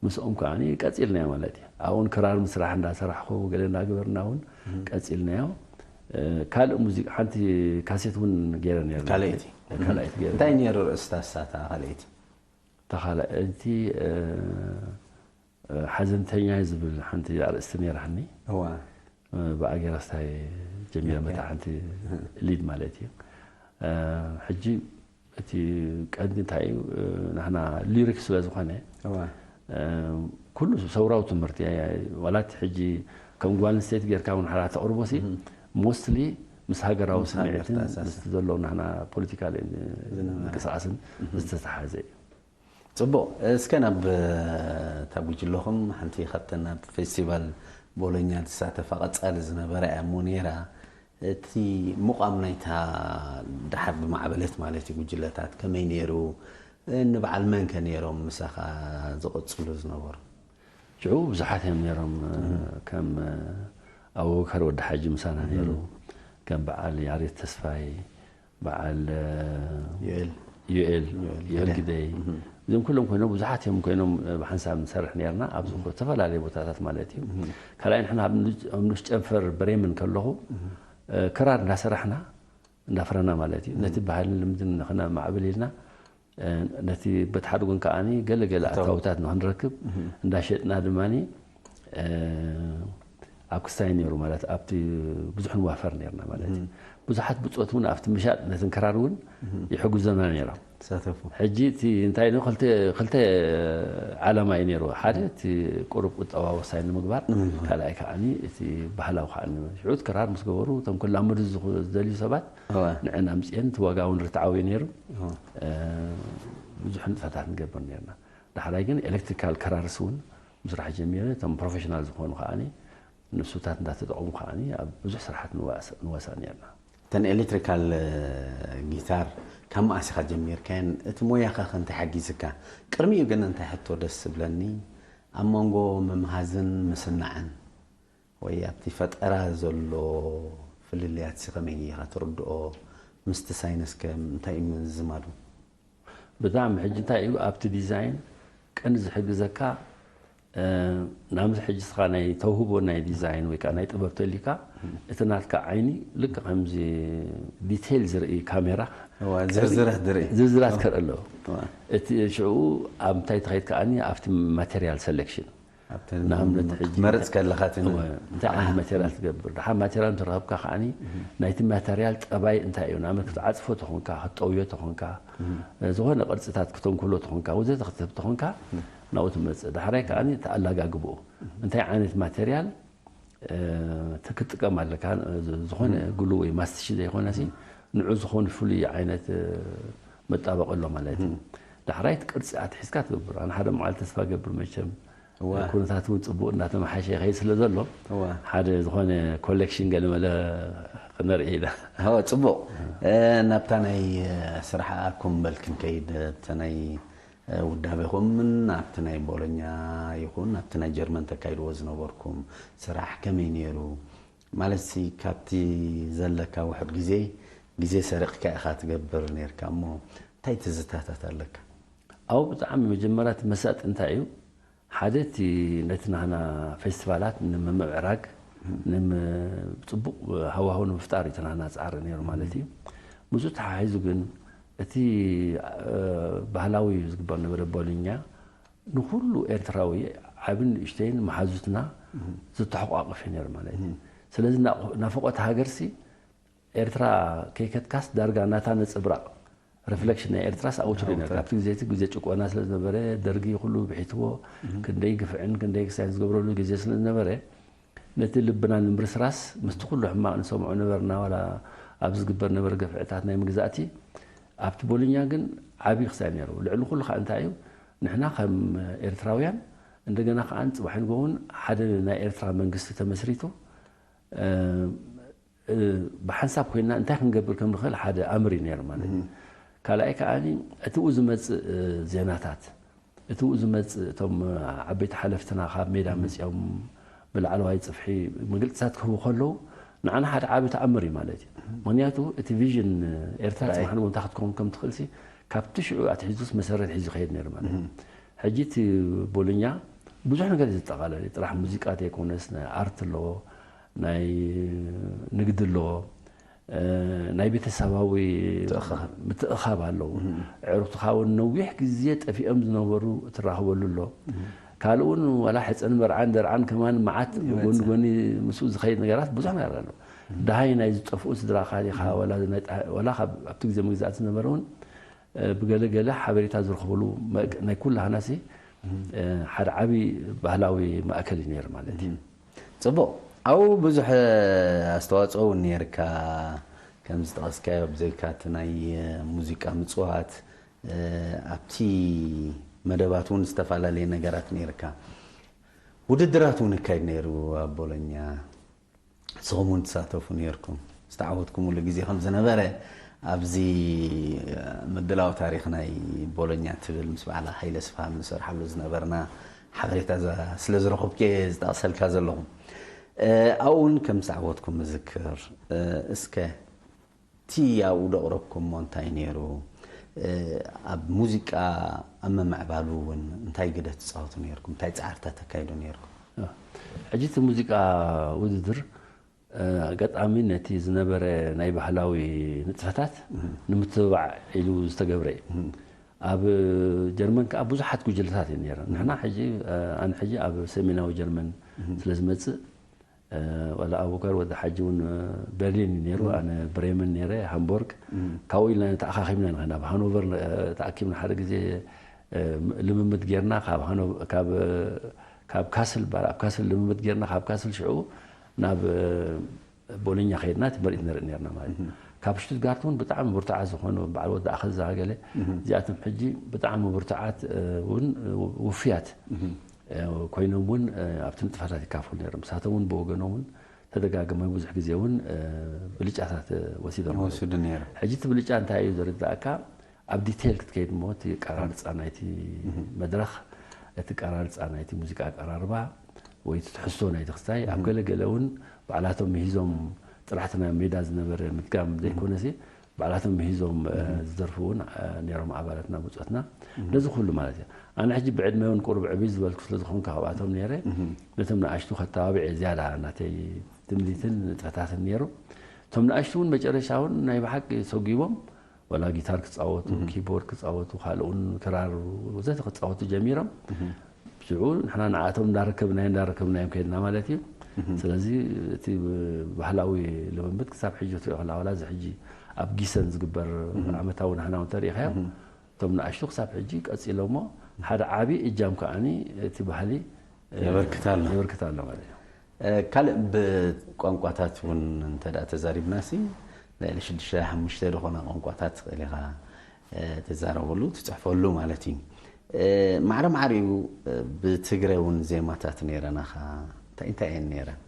ምስኦም ከዓ ቀፂልናዮ ማለት እዩ። ኣብኡን ክራር ምስራሕ እንዳሰራሕኩ ገለ እንዳገበርና እውን ቀፂልናዮ። ካልእ ሙዚቃ ሓንቲ ካሴት እውን ገይረ ነርና። ካልኣይቲ። ካልኣይቲ ገይረ። እንታይ ነይሩ ርእስታ እሳታ ካልኣይቲ? ተኻልኣይቲ ሓዘንተኛ ዝብል ሓንቲ ኣርእስቲ ነይራኒ። እዋ። ብኣጌራ ስታይ ጀሚረ መታ ሓንቲ ሊድ ማለት እዩ። ሕጂ እቲ ቀንዲ እንታይ እዩ ንሕና ሊሪክ ስለ ዝኾነ ኩሉ ሰውራዊ ትምህርቲ ዋላ እቲ ሕጂ ከም ጓል ኣንስተይቲ ጌርካ እውን ሓራ ተቕርቦ ሲ ሞስትሊ ምስ ሃገራዊ ስምዒትን ምስ ዘለዉ ንሕና ፖለቲካል ምንቅስቃስን ዝተተሓዘ እዩ። ፅቡቕ። እስከ ናብ እታ ጉጅለኹም ሓንቲ ካብተን ኣብ ፌስቲቫል ቦሎኛ ዝሳተፋ ቀፃሊ ዝነበረ እያ እሞ ነይራ። እቲ ምቋም ናይታ ደሓር ብማዕበለት ማለት እዩ ጉጅለታት ከመይ ነይሩ? ንበዓል መን ከ ነይሮም ምሳኻ ዝቕፅሉ ዝነበሩ? ሽዑ ብዙሓት እዮም ነይሮም። ከም ኣቡበከር ወዲ ሓጂ ምሳና ነይሩ፣ ከም በዓል ያሬድ ተስፋይ፣ በዓል ዩኤል ዩኤል ዩኤል ግደይ። ግደይ እዚኦም ኩሎም ኮይኖም ብዙሓት እዮም ኮይኖም ብሓንሳብ ንሰርሕ ነርና ኣብ ዝተፈላለዩ ቦታታት ማለት እዩ። ካልኣይ ንሕና ኣብ ንስ ጨንፈር ብሬምን ከለኹ ክራር እንዳሰራሕና እንዳፍረና ማለት እዩ ነቲ ባህልን ልምድን ንክነማዕብል ኢልና ነቲ በቲ ሓደ ጎን ከዓኒ ገለ ገለ ኣታውታት ንክንረክብ እንዳሸጥና ድማ ኣብ ክስታይ ነይሩ ማለት ኣብቲ ብዙሕ ንዋፈር ነርና ማለት እዩ። ብዙሓት ብፆት እውን ኣብቲ ምሻጥ ነትን ክራር እውን ይሕግዞና ነይሮም። ተሳተፉ። ሕጂ እቲ እንታይ ነው ክልተ ክልተ ዓላማ እዩ ነይሩ። ሓደ እቲ ቁሩብ ቁጠባ ወሳኝ ንምግባር፣ ካልኣይ ከዓኒ እቲ ባህላዊ ከዓኒ ሽዑት ክራር ምስ ገበሩ እቶም ክላመዱ ዝደልዩ ሰባት ንዕን ኣምፅኤን እቲ ዋጋ እውን ርትዓዊ ነይሩ። ብዙሕ ንጥፈታት ንገብር ነርና። ዳሕራይ ግን ኤሌክትሪካል ክራርስ እውን ምስራሕ ጀሚረ። እቶም ፕሮፌሽናል ዝኾኑ ከዓኒ ንሱታት እንዳተጠቐሙ ከዓኒ ኣብ ብዙሕ ስራሓት ንዋሳእ ነርና። እተን ኤሌክትሪካል ጊታር ካብ መኣስ ኢኻ ጀሚርካየን? እቲ ሞያኸ ከ እንታይ ሓጊዝካ? ቅድሚኡ ግን እንታይ ሕቶ ደስ ዝብለኒ ኣብ መንጎ ምምሃዝን ምስናዕን ወይ ኣብቲ ፈጠራ ዘሎ ፍልልያት ሲ ከመይ ኢኻ ትርድኦ? ምስቲ ሳይንስ ከ እንታይ እዩ ምዝማዱ? ብጣዕሚ ሕጂ እንታይ እዩ ኣብቲ ዲዛይን ቀንዲ ዝሕግዘካ ናምዚ ሕጂ ስኻ ናይ ተውህቦ ናይ ዲዛይን ወይ ከዓ ናይ ጥበብ ተሊካ እቲ ናትካ ዓይኒ ልክ ከምዚ ዲቴይል ዝርኢ ካሜራ ዝርዝራት ከርኢ ኣለዎ። እቲ ሽዑ ኣብ እንታይ ትኸይድ ከዓኒ ኣብቲ ማቴሪያል ሰሌክሽን ንኣብነት ሕጂ ክትመርፅ ከለኻ እቲ እንታይ ዓይነት ማቴሪያል ትገብር ድሓር ማቴሪያል እንትረኸብካ ከዓኒ ናይቲ ማቴሪያል ጠባይ እንታይ እዩ ንኣብነት ክትዓፅፎ ተኾንካ ክትጠውዮ ተኾንካ ዝኾነ ቅርፅታት ክተንኩሎ ተኾንካ ወዘተ ክትህብ ተኾንካ ናብኡ ትመፅእ ዳሕራይ ከዓኒ ተኣላጋግብኡ እንታይ ዓይነት ማቴሪያል ክትጥቀም ኣለካ ዝኾነ ግሉ ወይ ማስትሺ ዘይኮነ ንዑ ዝኾኑ ፍሉይ ዓይነት መጣበቂ ኣሎ ማለት እዩ። ዳሕራይ ቅርፂ ኣትሒዝካ ትገብር ኣነ ሓደ መዓልቲ ተስፋ ገብር መቸም ኩነታት እውን ፅቡቅ እናተመሓሸ ይኸይድ ስለ ዘሎ ሓደ ዝኾነ ኮሌክሽን ገለመለ ክነርኢ ኢና። ፅቡቅ ናብታ ናይ ስራሕ ኣኩም በል ክንከይድ ኣብቲ ናይ ውዳቤኹምን ኣብቲ ናይ ቦሎኛ ይኹን ኣብቲ ናይ ጀርመን ተካይድዎ ዝነበርኩም ስራሕ ከመይ ነይሩ? ማለት ሲ ካብቲ ዘለካ ውሑድ ግዜ ግዜ ሰሪቕካ ኢኻ ትገብር ነርካ እሞ እንታይ ትዝታታት ኣለካ? ኣብኡ ብጣዕሚ መጀመርያ እቲ መሳጢ እንታይ እዩ ሓደ እቲ ነቲ ናህና ፌስቲቫላት ንምምዕራግ ጽቡቕ ሃዋሁ ንምፍጣር እዩ እቲ ናህና ጻዕሪ ነይሩ ማለት እዩ። ምስኡ ተሓሒዙ ግን እቲ ባህላዊ ዝግበር ነበረ ቦሎኛ ንኹሉ ኤርትራዊ ዓብን ንእሽተይን መሓዙትና ዝተሓቋቕፍ እዩ ነይሩ ማለት እዩ። ስለዚ ናፍቖት ሃገርሲ ኤርትራ ከይከድካስ ዳርጋ ናታ ነጸብራቕ፣ ሪፍሌክሽን ናይ ኤርትራስ ኣብኡ ትርኢ ነርካ። ኣብቲ ግዜ እቲ ግዜ ጭቆና ስለ ዝነበረ፣ ደርጊ ኩሉ ብሒትዎ፣ ክንደይ ግፍዕን ክንደይ ክሳይን ዝገብረሉ ግዜ ስለ ዝነበረ፣ ነቲ ልብና ንምርስራስ ምስቲ ኩሉ ሕማቕ ንሰምዖ ነበርና። ዋላ ኣብ ዝግበር ነበረ ግፍዕታት ናይ ምግዛእቲ፣ ኣብቲ ቦሎኛ ግን ዓቢ ክሳይ ነይሩ። ልዕሊ ኩሉ ከዓ እንታይ እዩ፣ ንሕና ከም ኤርትራውያን እንደገና ከዓ ንጽባሕ ንግሆ እውን ሓደ ናይ ኤርትራ መንግስቲ ተመስሪቱ፣ እ፣ እ፣ ብሓንሳብ ኮይና እንታይ ክንገብር ከም ንኽእል ሓደ ኣምር እዩ ነይሩ ማለት እዩ። ካልኣይ ከዓኒ እቲ ብኡ ዝመጽእ፣ እ፣ ዜናታት፣ እቲ ብኡ ዝመጽእ እቶም ዓበይቲ ሓለፍትና ካብ ሜዳ መጺኦም ብላዕለዋይ ጽፍሒ መግለጽታት ክህቡ ከለዉ ንዓና ሓደ ዓቢ ተኣምር እዩ ማለት እዩ። ምኽንያቱ እቲ ቪዥን ኤርትራ ራእይ። ጽባሕ ንግሆ እንታይ ክትከውን ከም ትኽእልሲ ካብቲ ሽዑ ኣትሒዙስ መሰረት ሒዙ ይኸይድ ነይሩ ማለት እዩ። ሕጂ እቲ ቦሎኛ ብዙሕ ነገር እዩ ዘጠቓለለ። ጥራሕ ሙዚቃ ዘይኮነስ ናይ ኣርት ኣለዎ፣ ናይ ንግዲ ኣለዎ፣ እ፣ ናይ ቤተሰባዊ ምትእኽኻብ። ምትእኽኻብ ኣለዎ። እህም። ኣዕሩኽትኻ እውን ነዊሕ ግዜ ጠፊኦም ዝነበሩ ትራኸበሉ ኣሎ። እህም። ካልእ እውን ዋላ ሕፀን መርዓን ደርዓን ከማን መዓት ይመጽእ። ጎኒ ጎኒ ምስኡ ዝኸይድ ነገራት ብዙሕ ነገር ኣሎ። እህም። ደሃይ ናይ ዝጠፍኡ ስድራኻ ዲኻ፣ እህም። ዋላ ናይ ጣ-፣ ዋላ ካብ፣ ኣብቲ ግዜ ምግዛእቲ ዝነበረ እውን፣ እ፣ ብገለ ገለ ሓበሬታ ዝረኽበሉ መእከ-፣ ናይ ኩላህናሲ፣ እህም። እ፣ ሓደ ዓቢ ባህላዊ ማእከል እዩ ነይሩ ማለት እዩ። እህም። ጽቡቕ። ኣብኡ ብዙሕ ኣስተዋጽኦ እውን ነይርካ። ከም ዝጠቐስካዮ፣ ብዘይካ እቲ ናይ ሙዚቃ ምጽዋት፣ እ፣ ኣብቲ መደባት እውን ዝተፈላለየ ነገራት ነይርካ። ውድድራት እውን ይካየድ ነይሩ ኣብ ቦሎኛ። ንስኹም እውን ትሳተፉ ነይርኩም። ዝተዓወትኩምሉ ግዜ ከም ዝነበረ ኣብዚ ምድላው ታሪኽ ናይ ቦሎኛ ትብል ምስ በዓል ሃይለ ስፍሃም ንሰርሓሉ ዝነበርና ሓበሬታ ዘ-፣ ስለ ዝረኸብኩ እየ ዝጠቕሰልካ ዘለኹ። እ፣ ኣብኡ እውን ከም ዝተዓወትኩም እዝክር። እ፣ እስከ እቲ ኣብኡ ደቕረብኩሞ እንታይ ነይሩ? እ፣ ኣብ ሙዚቃ ኣብ ምምዕባሉ እውን እንታይ ግደ ትጻወቱ ነይርኩም? እንታይ ጻዕርታት ተካይዱ ነይርኩም? እ፣ ሕጂ እቲ ሙዚቃ ውድድር፣ እ፣ ኣጋጣሚ ነቲ ዝነበረ ናይ ባህላዊ ንጥፈታት እም። ንምትብባዕ ኢሉ ዝተገብረ እዩ። እም። ኣብ ጀርመን ከኣ ብዙሓት ጉጅለታት እዩ ነይረን። እም። ንሕና ሕጂ፣ እ፣ ኣነ ሕጂ ኣብ ሰሜናዊ ጀርመን እም። ስለ ዝመጽእ፣ እ፣ ዋላ ኣቡከር ወዲ ሓጂ እውን፣ እ፣ በርሊን እዩ ነይሩ፣ እም። ኣነ ብሬመን ነይረ፣ ሃምቦርግ። እም። ካብኡ ኢልና ተኣኻኺብና ኢና፣ ናብ ሃኖቨር፣ እ፣ ተኣኪብና ሓደ ግዜ፣ እ፣ ልምምድ ጌርና፣ ካብ ሃኖ-፣ ካብ፣ እ፣ ካብ ካስል፣ ባር ኣብ ካስል ልምምድ ጌርና፣ ካብ ካስል ሽዑ ናብ፣ እ፣ ቦሎኛ ከይድና እቲ ምርኢት ንርኢ ነርና ማለት እዩ። እም። ካብ ሽቱትጋርት እውን ብጣዕሚ ብርቱዓት ዝኾኑ በዓል ወዲ ኣኸዛ ገለ፣ እም። እዚኣቶም ሕጂ ብጣዕሚ ብርቱዓት፣ እ፣ እውን ውፉያት፣ እም። እ፣ ኮይኖም እውን፣ እ፣ ኣብቲ ንጥፈታት ይካፈሉ ነይሮም። ንሳቶም እውን ብወገኖም እውን ተደጋግመ ብዙሕ ግዜ እውን፣ እ፣ ብልጫታት፣ እ፣ ወሲዶም ኣለዉ። ወሲዱ ነይሩ። ሕጂ እቲ ብልጫ እንታይ እዩ ዘርድኣካ? ኣብ ዲቴይል ክትከይድ እሞ እቲ ቀራርፃ ናይቲ እም። መድረኽ፣ እቲ ቀራርፃ ናይቲ ሙዚቃ ኣቀራርባ ወይ እቲ ትሕዝቶ ናይቲ ክስታይ ኣብ እም። ገለ ገለ እውን ባዕላቶም ምሂዞም ጥራሕ እቲ ናይ ሜዳ ዝነበረ ምድጋም እም። ዘይኮነሲ ባዕላቶም ምሂዞም፣ እ፣ እም። ዝደርፉ እውን፣ እ፣ ነይሮም ኣባላትና ብጾትና። እም። ነዚ ኩሉ ማለት እዩ። ኣነ ሕጂ ብዕድመ እውን ቁሩብ ዕብይ ዝበልኩ ስለ ዝኾንኩ ካብኣቶም ነይረ፣ እም። ነቶም ንኣሽቱ ከተባብዐ ዝያዳ ናተይ ትምኒትን ንጥፈታትን ነይሩ። እቶም ንኣሽቱ እውን መጨረሻ እውን ናይ ብሓቂ ሰጒሞም፣ ዋላ ጊታር ክጻወቱ፣ እም። ኪቦርድ ክጻወቱ፣ ካልእ እውን ክራር ወዘተ ክጻወቱ ጀሚሮም። እም። ሽዑ ንሕና ንኣቶም እንዳረከብናዮም፣ እንዳረከብናዮም ከይድና ማለት እዩ። እም። ስለዚ እቲ ባህላዊ ልምምድ ክሳብ ሕጂ ትሪኦ ከላ፣ ዋላ እዚ ሕጂ ኣብ ጊሰን ዝግበር እም። ዓመታዊ ናህና እውን ተሪኢኻዮ። እም። እቶም ንኣሽቱ ክሳብ ሕጂ ቀጺሎሞ፣ ሓደ ዓቢ እጃም ከኣኒ እቲ ባህሊ፣ እ፣ የበርክት ኣሎ። የበርክት ኣሎ ማለት እዩ። እ፣ ካልእ ብቋንቋታት እውን እንተ ደኣ ተዛሪብናሲ፣ ልዕሊ ሽዱሽተ ሓሙሽተ ዝኾና ቋንቋታት ትኽእል ኢኻ፣ እ፣ ትዛረበሉ፣ ትጽሕፈሉ ማለት እዩ። እ፣ ማዕረ ማዕሪኡ፣ እ፣ ብትግረ እውን ዜማታት ነይረናኻ። እንታይ እንታይ እየን ነይረን?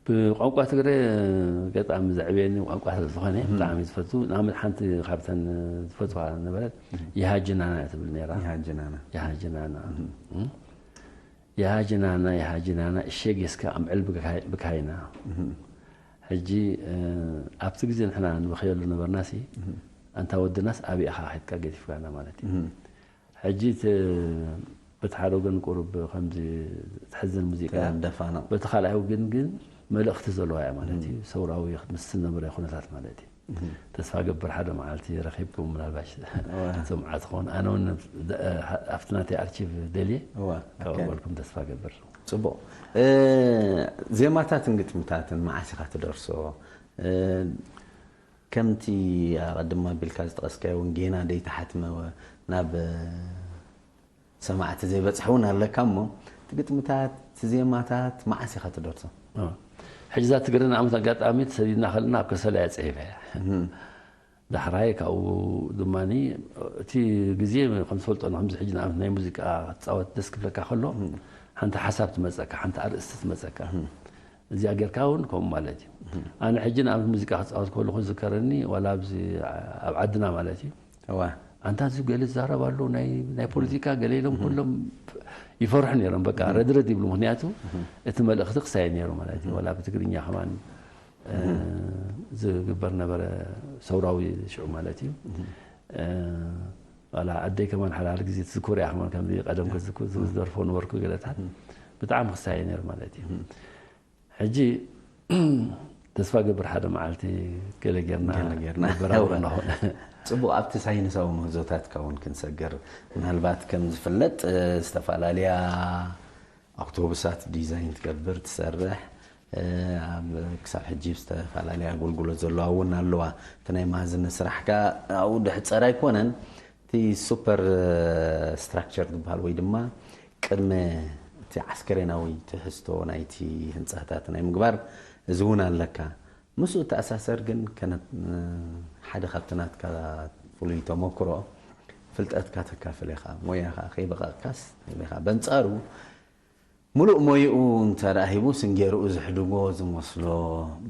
ብቋንቋ ትግረ ገጣሚ ዘዕብየኒ ቋንቋ ስለ ዝኾነ እም። ብጣዕሚ ዝፈቱ። ንኣብነት ሓንቲ ካብተን ዝፈትዋ ነበረት እም። ይሃጅናና እያ ትብል ነይራ። ይሃጅናና። ይሃጅናና። እም። እም። ይሃጅናና፣ ይሃጅናና፣ እሸ ጌስካ ኣምዕል ብካይ-፣ ብካይና። እም። ሕጂ፣ እ፣ ኣብቲ ግዜ ንሕና ንበኽየሉ ነበርናሲ፣ እም። ኣንታ ወድናስ ኣበይ ኢኻ ኸድካ ገዲፍካና ማለት እዩ። እም። ሕጂ እቲ በቲ ሓደ ወገን ቁሩብ ከምዚ ትሕዝን ሙዚቃ፣ ተደፋንቕ። በቲ ካልኣይ ወገን ግን መልእኽቲ ዘለዋ እያ ማለት እዩ። እም። ሰውራዊ ምስ ዝነበረ ኩነታት ማለት እዩ። እም። ተስፋ ገብር ሓደ መዓልቲ ረኺብኩም ምናልባሽ እዋ። ትሰምዓ ትኸውን። ኣነ እውን ደ-፣ ኣብቲ ናተይ ኣርቺቭ ደልየ እዋ፣ ኦኬ። ከቕርበልኩም ተስፋ ገብር። ጽቡቕ። እ፣ ዜማታትን ግጥምታትን መዓስ ኢኻ ትደርሶ? እ፣ ከምቲ ኣቐድም ኣቢልካ ዝጠቐስካዮ እውን ጌና ደይተሓትመ ናብ ሰማዕቲ ዘይበጽሐ እውን ኣለካ እሞ፣ እቲ ግጥምታት፣ እቲ ዜማታት መዓስ ኢኻ ትደርሶ? ሕጂ እዛ ትግረ ንኣመት ኣጋጣሚ ተሰዲድና ከለና ኣብ ከሰላ እያ ጽሒፈያ። ዳሕራይ ካብኡ ድማ እቲ ግዜ ከም ትፈልጦ ከምዚ ሕጂ ንኣብነት ናይ ሙዚቃ ክትፃወት ደስ ክብለካ ከሎ ሓንቲ ሓሳብ ትመፀካ፣ ሓንቲ ኣርእስቲ ትመፀካ። እዚኣ ጌርካ እውን ከምኡ ማለት እዩ። ኣነ ሕጂ ንኣብነት ሙዚቃ ክፃወት ከለኹ ዝከረኒ ዋላ ኣብዚ ኣብ ዓድና ማለት እዩ። ኣንታ እዚ ገለ ዝዛረብ ኣሎ ናይ ፖለቲካ ገለ ኢሎም ኩሎም ይፈርሑ ነይሮም። በቃ ረድረድ ይብሉ፣ ምክንያቱ እቲ መልእኽቲ ክሳየ ነይሩ ማለት እዩ። ዋላ ብትግርኛ ከማን ዝግበር ነበረ ሰውራዊ ሽዑ ማለት እዩ። ዋላ ኣደይ ከማን ሓዳር ግዜ ትዝክር እያ ከማን ከምዚ ቀደም ዝደርፎ ነበርኩ ገለታት ብጣዕሚ ክሳየ ነይሩ ማለት እዩ። ሕጂ ተስፋ ገብር ሓደ መዓልቲ ገለ ጌርና ገለ ጌርና። ነበራብር እናኾነ ጽቡቕ ኣብቲ ሳይንሳዊ ምህዞታትካ እውን ክንሰገር ምናልባት ከም ዝፍለጥ ዝተፈላለያ ኣውቶቡሳት ዲዛይን ትገብር ትሰርሕ ኣብ ክሳብ ሕጂ ዝተፈላለያ ኣገልግሎት ዘለዋ እውን ኣለዋ። እቲ ናይ መሃዝነት ስራሕካ ኣብኡ ድሕፀር ኣይኮነን። እቲ ሱፐር ስትራክቸር ዝበሃል ወይ ድማ ቅድመ እቲ ዓስከሬናዊ ትሕዝቶ ናይቲ ህንፃታት ናይ ምግባር እዚ እውን ኣለካ። ምስኡ ተኣሳሰር ግን ሓደ ካብቲ ናትካ ፍሉይ ተመክሮ ፍልጠትካ ተካፍል ኢኻ። ሞያኻ ከይበቐቕካስ ኢኻ። በንጻሩ ሙሉእ ሞይኡ እንተ ደኣ ሂቡ ስንጌርኡ ዝሕድጎ ዝመስሎ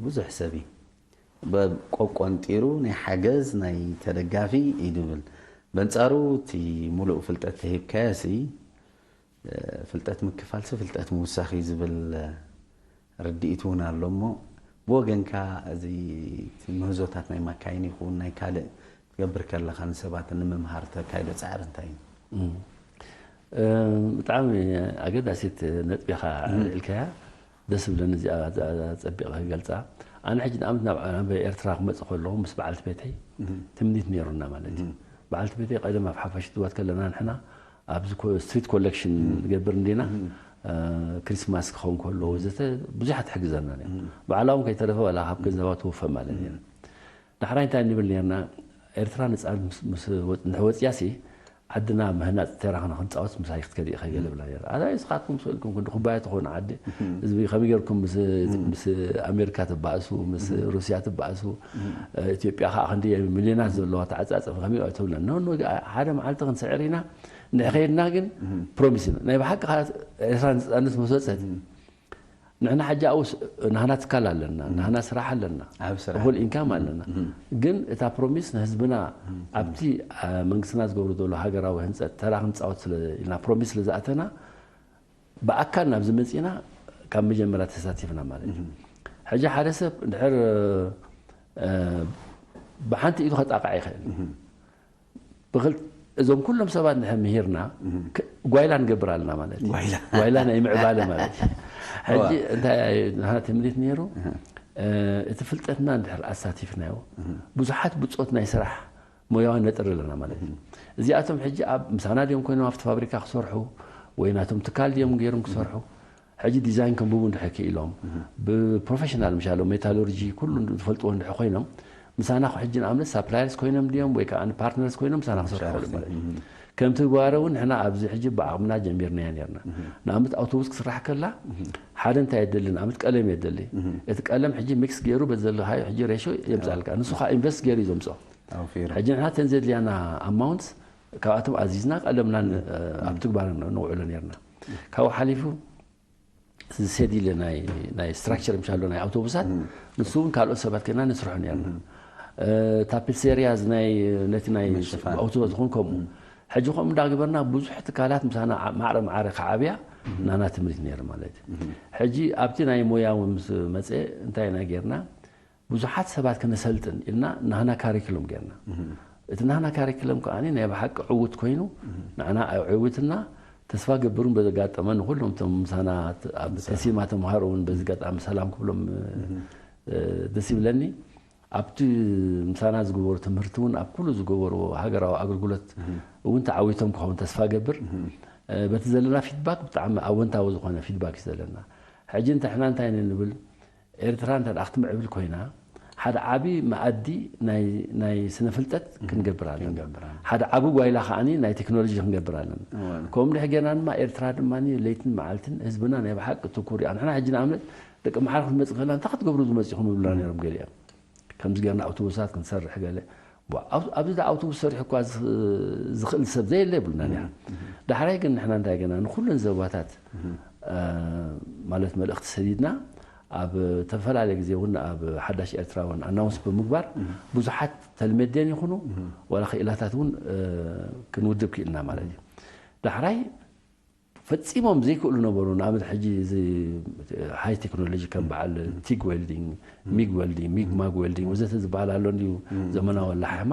ብዙሕ ሰብ እዩ። በብ ቆቆንጢሩ ናይ ሓገዝ ናይ ተደጋፊ እዩ ድብል። በንጻሩ እቲ ሙሉእ ፍልጠት ተሂብካዮሲ ፍልጠት ምክፋልሲ ፍልጠት ምውሳኽ እዩ ዝብል ርድኢት እውን ኣሎ እሞ ብወገንካ እዚ ምህዞታት ናይ ማካይን ይኹን ናይ ካልእ ትገብር ከለኻ ንሰባት ንምምሃር ተካይዶ ጻዕሪ እንታይ እዩ? ብጣዕሚ ኣገዳሲት ነጥቢ ኢኻ ኣልዒልካያ። ደስ ዝብለኒ እዚኣ ጸቢቐ ክገልጻ። ኣነ ሕጂ ንኣብነት ናብ ናብ ኤርትራ ክመጽእ ከለኹ ምስ በዓልቲ ቤተይ ትምኒት ነይሩና ማለት እዩ። በዓልቲ ቤተይ ቀደም ኣብ ሓፋሽ ትዋት ከለና ንሕና ኣብዚ ስትሪት ኮሌክሽን ንገብር እንዲና ክሪስማስ ክኸውን ከሎ ወዘተ ብዙሓት ትሕግዘና ነይራ። ባዕላ እውን ከይተረፈ ዋላ ካብ ገንዘባ ትውፈ ማለት እዩ። ዳሕራይ እንታይ ንብል ነርና ኤርትራ ነፃ ምስ ወፅያሲ ዓድና ምህናፅ ተራኽና ክንፃወት ምሳይ ክትከዲ ኢኻ ገለ ብላ ነራ ኣታ ስኻትኩም ስእልኩም ክንዲ ኩባያ ተኾኑ ዓዲ ህዝቢ ከመይ ገርኩም ምስ ኣሜሪካ ትባእሱ ምስ ሩስያ ትባእሱ ኢትዮጵያ ከዓ ክንዲ ሚልዮናት ዘለዋ ተዓፃፀፍ ከመይ ትብለና ሓደ መዓልቲ ክንስዕር ኢና ንሕኸይድና ግን ፕሮሚስ ኢና ናይ ብሓቂ ኤርትራ ነፃነት ምስ ወፀት ንሕና ሕጂ ኣብኡስ ናህና ትካል ኣለና ናህና ስራሕ ኣለና እኹል ኢንካም ኣለና ግን እታ ፕሮሚስ ንህዝብና ኣብቲ መንግስትና ዝገብሩ ዘሎ ሃገራዊ ህንፀት ተራ ክንፃወት ስለ ኢልና ፕሮሚስ ስለ ዝኣተና ብኣካል ናብዚ መፂና ካብ መጀመርያ ተሳቲፍና ማለት እዩ ሕጂ ሓደ ሰብ እንድሕር ብሓንቲ ኢዱ ከጣቃዕ ይኽእል ብክል እዞም ኩሎም ሰባት ንድሕር ምሂርና ጓይላ ንገብር ኣለና ማለት እዩ ጓይላ ናይ ምዕባለ ማለት እዩ ሕጂ እንታይ ናህና ትምኒት ነይሩ እቲ ፍልጠትና እንድሕር ኣሳቲፍናዮ ብዙሓት ብፆት ናይ ስራሕ ሞያዊ ነጥሪ ኣለና ማለት እዩ እዚኣቶም ሕጂ ኣብ ምሳና ድዮም ኮይኖም ኣብቲ ፋብሪካ ክሰርሑ ወይ ናቶም ትካል ድዮም ገይሮም ክሰርሑ ሕጂ ዲዛይን ከንብቡ እንድሕር ክኢሎም ብፕሮፌሽናል ምሻሎም ሜታሎርጂ ኩሉ ዝፈልጥዎ እንድሕር ኮይኖም ምሳና ሕጂ ንኣብነት ሳፕላየርስ ኮይኖም ድዮም ወይ ከዓ ፓርትነርስ ኮይኖም ምሳና ክሰርሑ ማለት እዩ ከም ትግባረ እውን ንሕና ኣብዚ ሕጂ ብዓቕምና ጀሚርናዮ ነርና ንኣብነት ኣውቶቡስ ክስራሕ ከላ ሓደ እንታይ የደሊ ንኣብነት ቀለም የደሊ እቲ ቀለም ሕጂ ሚክስ ገይሩ በዘለካዮ ሕጂ ሬሾ የምፃልካ ንሱ ከዓ ኢንቨስት ገይሩ እዩ ዘምፅኦ ሕጂ ንሕና ተን ዘድልያና ኣማውንትስ ካብኣቶም ኣዚዝና ቀለምና ኣብ ትግባር ንውዕሎ ነርና ካብኡ ሓሊፉ ዝሴዲለ ናይ ስትራክቸር ምሻሎ ናይ ኣውቶቡሳት ንሱ እውን ካልኦት ሰባት ከና ንስርሑ ነርና ታፒሴሪያዝ ናይ ነቲ ናይ ኣውቶቡስ ዝኹን ከምኡ ሕጂ ከምኡ እንዳግበርና ብዙሕ ትካላት ምሳና ማዕረ ማዕረ ክዓብያ ናና ትምህርቲ ነይሩ ማለት እዩ ሕጂ ኣብቲ ናይ ሞያ እውን ምስ መፀ እንታይ ኢና ጌርና ብዙሓት ሰባት ክነሰልጥን ኢልና ናህና ካሪክሎም ጌርና እቲ ናህና ካሪክሎም ከዓ ናይ ብሓቂ ዕውት ኮይኑ ንዓና ዕውትና ተስፋ ገብርን በዘጋጠመ ንኩሎም ቶም ምሳና ኣብ ተሲማ ተምሃሮ እውን በዚ ጋጣሚ ሰላም ክብሎም ደስ ይብለኒ ኣብቲ ምሳና ዝገበሩ ትምህርቲ እውን ኣብ ኩሉ ዝገበሩ ሃገራዊ ኣገልግሎት እውን ተዓዊቶም ክኸውን ተስፋ ገብር በቲ ዘለና ፊድባክ ብጣዕሚ ኣወንታዊ ዝኾነ ፊድባክ እዩ ዘለና ሕጂ እንተ ሕና እንታይ ንብል ኤርትራ እንተ ክትምዕብል ኮይና ሓደ ዓቢ መኣዲ ናይ ናይ ስነ ፍልጠት ክንገብር ኣለና። ሓደ ዓቢ ጓይላ ከዓኒ ናይ ቴክኖሎጂ ክንገብር ኣለና። ከምኡ ድሕር ጌርና ድማ ኤርትራ ድማ ለይትን መዓልትን ህዝብና ናይ ብሓቂ ትኩር እዩ። ንሕና ሕጂ ንኣብነት ደቂ መሓር ክትመጽእ ከላ እንታይ ክትገብሩ ዝመጽእኹም ይብሉና ነይሮም ገሊኦም። ከምዚ ጌርና ኣውቶቡሳት ክንሰርሕ ገለ። ቧ፣ ኣብ- ኣብዚ ዳ ኣውቶቡስ ሰሪሑ እኳ ዝ- ዝኽእል ሰብ ዘየለ ይብሉና ነይሮም። ዳሕራይ ግን ንሕና እንታይ ገና ንኩለን ዘባታት እ፣ ማለት መልእኽቲ ሰዲድና ኣብ ተፈላለየ ግዜ እውን ኣብ ሓዳሽ ኤርትራ እውን ኣናውንስ ብምግባር ብዙሓት ተልመዴን ይኹኑ ዋላ ክኢላታት እውን እ፣ ክንውድብ ክኢልና ማለት እዩ። ዳሕራይ ፈጺሞም ዘይክእሉ ነበሩ። ንኣብነት ሕጂ እዚ ሃይ ቴክኖሎጂ ከም በዓል ቲግ ዌልዲንግ፣ ሚግ ዌልዲንግ፣ ሚግ ማግ ዌልዲንግ ወዘተ ዝበሃል ኣሎ እንድዩ። ዘመናዊ ኣላሓሕማ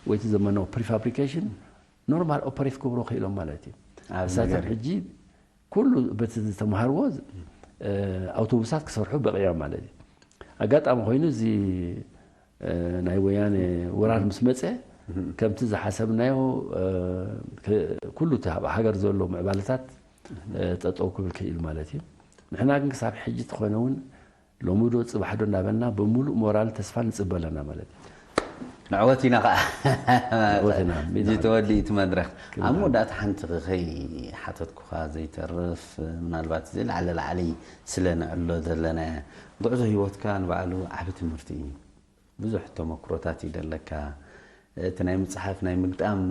ወይ እቲ ዘመናዊ ፕሪፋብሪኬሽን ኖርማል ኦፐሬት ክገብሮ ክኢሎም ማለት እዩ። ኣብ እሳቶም ነገር ሕጂ ኩሉ በቲ ዝተምሃርዎ እ፣ ኣውቶቡሳት ክሰርሑ በቂዖም ማለት እዩ። ኣጋጣሚ ኮይኑ እዚ እ፣ ናይ ወያነ ወራር ምስ መጸ ከምቲ ዝሓሰብናዮ እ፣ ክ- ኩሉ እቲ ኣብ ሃገር ዘሎ ምዕባለታት እ፣ ጠጠው ክብል ክኢሉ ማለት እዩ። ንሕና ግን ክሳብ ሕጂ ተኾነ እውን ሎሚ ዶ ጽባሕ ዶ እናበልና ብምሉእ ሞራል ተስፋ ንጽበ ኣለና ማለት እዩ። ንዕወት ኢና ከዓ ንዕወት ኢና፣ እዚ ተወዲኡ እቲ መድረኽ ኣብ መወዳእታ ሓንቲ ከይሓተትኩኻ ዘይተርፍ ምናልባት እዚ ላዕሊ ላዕሊ ስለ ንዕሎ ዘለና ጉዕዞ ህይወትካ ንባዕሉ ዓቢ ትምህርቲ እዩ። ብዙሕ ተመክሮታት እዩ ዘለካ። እቲ ናይ ምፅሓፍ ናይ ምግጣም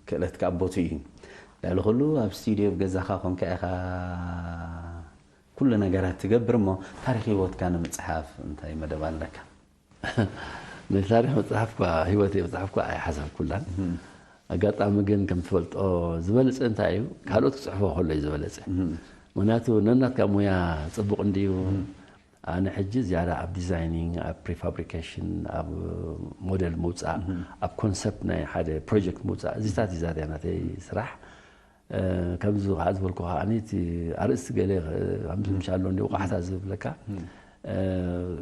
ክእለትካ ኣብ ቦትኡ እዩ። ልዕሊ ኩሉ ኣብ ስቱድዮ ኣብ ገዛኻ ኮንካ ኢኻ ኩሉ ነገራት ትገብር እሞ ታሪክ ህይወትካ ንምፅሓፍ እንታይ መደብ ኣለካ? ናይ ታሪክ መፅሓፍ እኳ ህይወተይ መፅሓፍ እኳ ኣይሓሰብኩላን። ኣጋጣሚ ግን ከም ትፈልጦ ዝበለፀ እንታይ እዩ ካልኦት ክፅሕፎ ከሎ እዩ ዝበለፀ። ምክንያቱ ነናትካ ሙያ ፅቡቅ እንድዩ። ኣነ ሕጂ ዝያዳ ኣብ ዲዛይኒንግ ኣብ ፕሪፋብሪኬሽን ኣብ ሞዴል ምውፃእ ኣብ ኮንሰፕት ናይ ሓደ ፕሮጀክት ምውፃእ እዚታት እዩ ዛድያ ናተይ ስራሕ። ከምዚ ከዓ ዝበልኩ ከዓ እቲ ኣርእስቲ ገለ ከምዚ ምሻ ኣሎ እንዲ ወቃዕታ ዝብለካ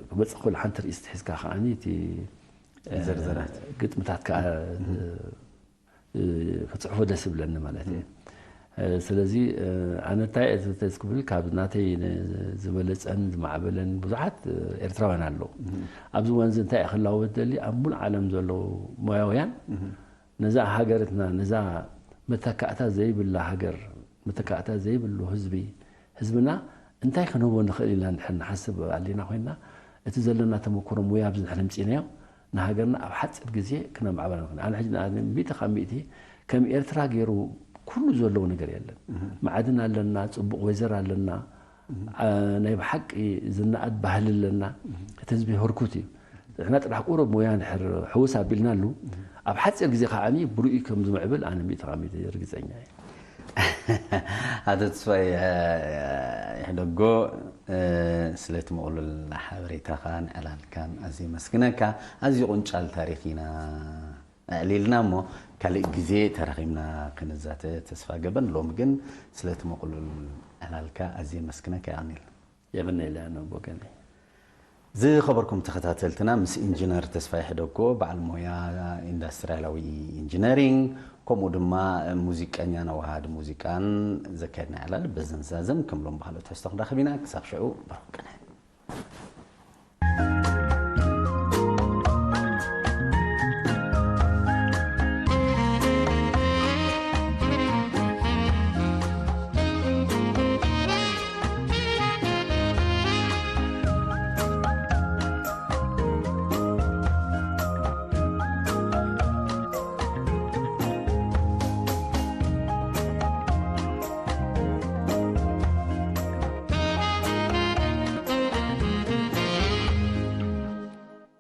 ክመፅእ ክእል ሓንቲ ርእስቲ ሒዝካ ከዓ እቲ ዘርዘራት ግጥምታት ከዓ ክፅሕፎ ደስ ይብለኒ ማለት እዩ። ስለዚ ኣነ እንታይ እየ ዝብተዝ ክብል ካብ ናተይ ዝበለፀን ዝማዕበለን ብዙሓት ኤርትራውያን ኣለዉ። ኣብዚ እዋን እዚ እንታይ ክላወት ደሊ ኣብ ሙሉእ ዓለም ዘለዉ ሞያውያን ነዛ ሃገርትና ነዛ መተካእታ ዘይብላ ሃገር መተካእታ ዘይብሉ ህዝቢ ህዝብና እንታይ ክንህቦ ንኽእል ኢልና እንድሕር ንሓስብ ኣሊና ኮይንና እቲ ዘለና ተመክሮ ሙያ ኣብዚ ድሕር ምፂናዮ ንሃገርና ኣብ ሓፂር ግዜ ክነማዕበላ ንኽእል። ኣነ ሕጂ ሚእቲ ካብ ሚእቲ ከም ኤርትራ ገይሩ ኩሉ ዘለዎ ነገር የለን። ማዕድን ኣለና፣ ፅቡቕ ወይዘር ኣለና፣ ናይ ብሓቂ ዝነኣድ ባህሊ ኣለና። እቲ ህዝቢ ህርኩት እዩ። ንሕና ጥራሕ ቁሩብ ሞያ እንድሕር ሕውስ ኣቢልናሉ ኣብ ሓፂር ግዜ ከዓ ብርኡ ከም ዝምዕብል ኣነ ሚእቲ ካብ ሚእቲ ርግፀኛ እየ። ኣቶ ተስፋይ ይሕደጎ ስለቲ ምቕሉል ሓበሬታኻን ዕላልካን ኣዝየ መስግነካ። ኣዝዩ ቁንጫል ታሪክ ኢና ኣዕሊልና እሞ ካልእ ግዜ ተራኺብና ክንዛተ ተስፋ ገበን። ሎሚ ግን ስለቲ ምቕሉል ዕላልካ ኣዝየ መስግነካ። የቐንየልና። የቐንየልና ብወገነይ። ዝኸበርኩም ተኸታተልትና ምስ ኢንጂነር ተስፋይ ሕደጎ በዓል ሞያ ኢንዳስትሪያላዊ ኢንጂነሪንግ ከምኡ ድማ ሙዚቀኛን ኣወሃሃዲ ሙዚቃን ዘካየድና ዕላል በዘን ዛዘም ከም ሎም ባህሎ ትሕዝቶ ክንረኽብ ኢና። ክሳብ ሽዑ በርኹም ቅነ።